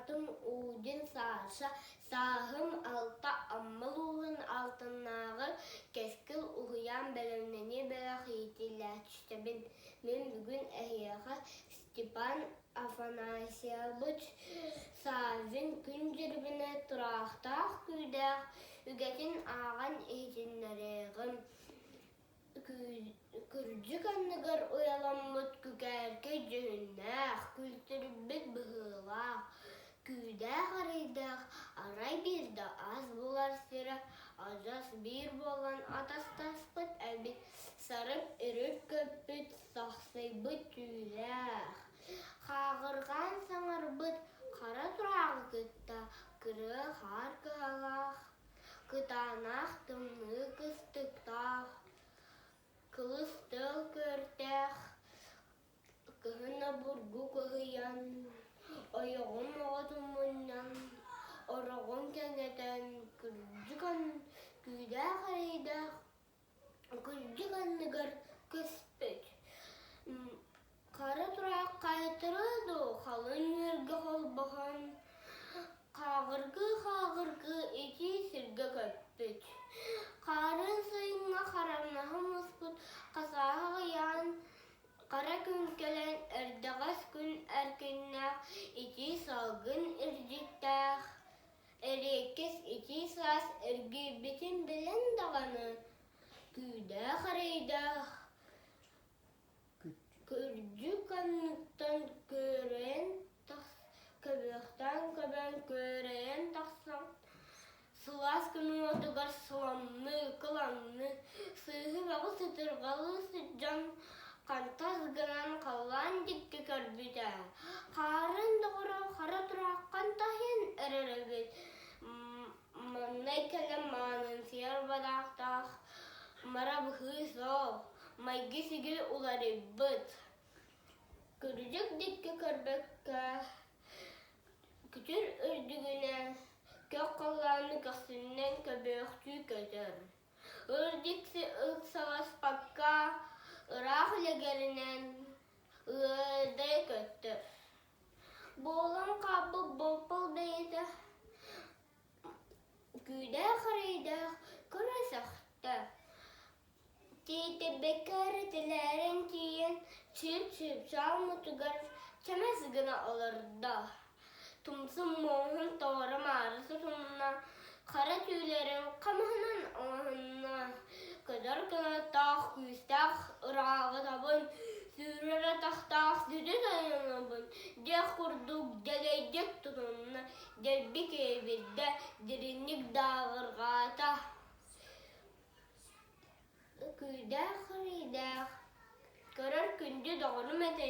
Аатым Удин Саша, сааһым алта, Амма улууһун Алтаннааҕы Кэскил уһуйаан бэлэмнэнии бөлөх иитиллээччитэбин. Мин бүгүн эһиэхэ Степан Афанасьевич Саввин Күн Дьирибинэ тураахтаах күүдээх үгэтин ааҕан иһитиннэриэҕим. Күрдьүк анныгар уйаламмыт күкээркэй дьүһүннээх, күлтүрүйбүт быһыылаах, күүдээх арыйдаах арай биирдэ ас булар сирэ адьас биир буолан атастаспыт эбит, сарып-үрүп көппүт, сахсыйбыт түүлээх, хааҕырҕаан саҥарбыт хара турааҕы кытта кырыа хаар кыһалаах Кытаанах тымныы кыстыктаах, кылыс тыал күөртээх, кыһын обургу кыһыйан, ойоҕум оҕотун мунньан, ороҕун кэҥэтэн, күрдьүк күүдээх эрэйдээх Күрдьүк анныгар көспүт. Хара тураах хайатара дуу халыҥ үөргэ холбоһон, хааҕыргыы-хааҕыргыы итии сиргэ көппүт. Хаарын сайыҥҥа хараҥаһа муспут хасааһы аҕыйаан, хара күн кэлэн эрдэҕэс күн эркиннээх итии салгын илдьиттээх Эриэккэс итии саас эргийбитин билэн даҕаны, күүдээх эрэйдээх күрдьүк анныттан күөрэйэн көбүөхтээн көбөн күөрэйэн тахсан, сылаас күн уотугар сыламныы, кылаҥныы, сыыһы-бөҕү сытырҕалыы сылдьан хантас гынан халлаан диэки көрбүтэ, хаарын доҕоро хара турааххан таһыйан эрэр эбит. Маҥнай кэлэн маанымсыйар бадаахтаах мара быһыы суох, майгы-сигили уларыйбыт. Күрдьүк диэки көрбөккө, күтүр үрдүгүнэн көх халлааны көхсүнэн көбүөхтүү көтөр. Ырдьыксы ыксаласпакка, ыраах үлэгэринэн ыадай көттө. Буолан хаалбыт болпол бэйэтэ күүдээх эрэйдээх көрө сөхтө. Тиэтэйбэккэ эрэ тэлээрэн тиийэн чыып-чыыпчаал мутугар чэмэс гына олордо. Тумсун муоһун тоҕоро-маары сотунна, хара түүлэрин хамыһынан оҥоһунна, көтөр кынаттаах күүстээх ырааҕытабын, сүүрэр атахтаах сүдү тойонобун диэх курдук дэлэйдик тутунна, дэлби киэбирдэ, дириҥник дааҕырҕаата. Күүдээх-эрэйдээх, көрөр күндү доҕорум этэ,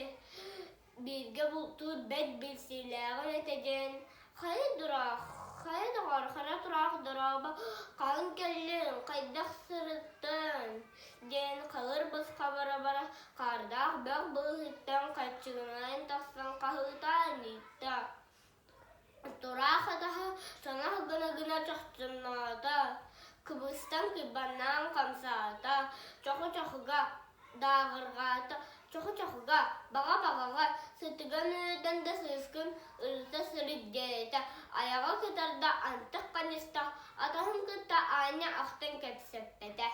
бииргэ бултуур бэрт билсиилээҕим этэ диэн хайа дураах, хайа доҕор, хара тураах дорообо, хаһан кэллиҥ, хайдах сырыттыҥ диэн халыр босхо бара-бара хаардаах бөх быыһыттан хаччыгынаан тахсан хаһыытаан ыйытта. Тураах атаһа санах гына-гына чохчоҥноото, кыбыстан кыйбаннаан хамсаата, чоху-чохуга дааҕырҕаата, чоху-чохуга, баҕа-баҕаҕа сытыган үөдэн да сыыскын ырыта сырыт диэтэ, айаҕа кытарда антах ханньыстах, атаһын кытта аанньа ахтан кэпсэппэтэ.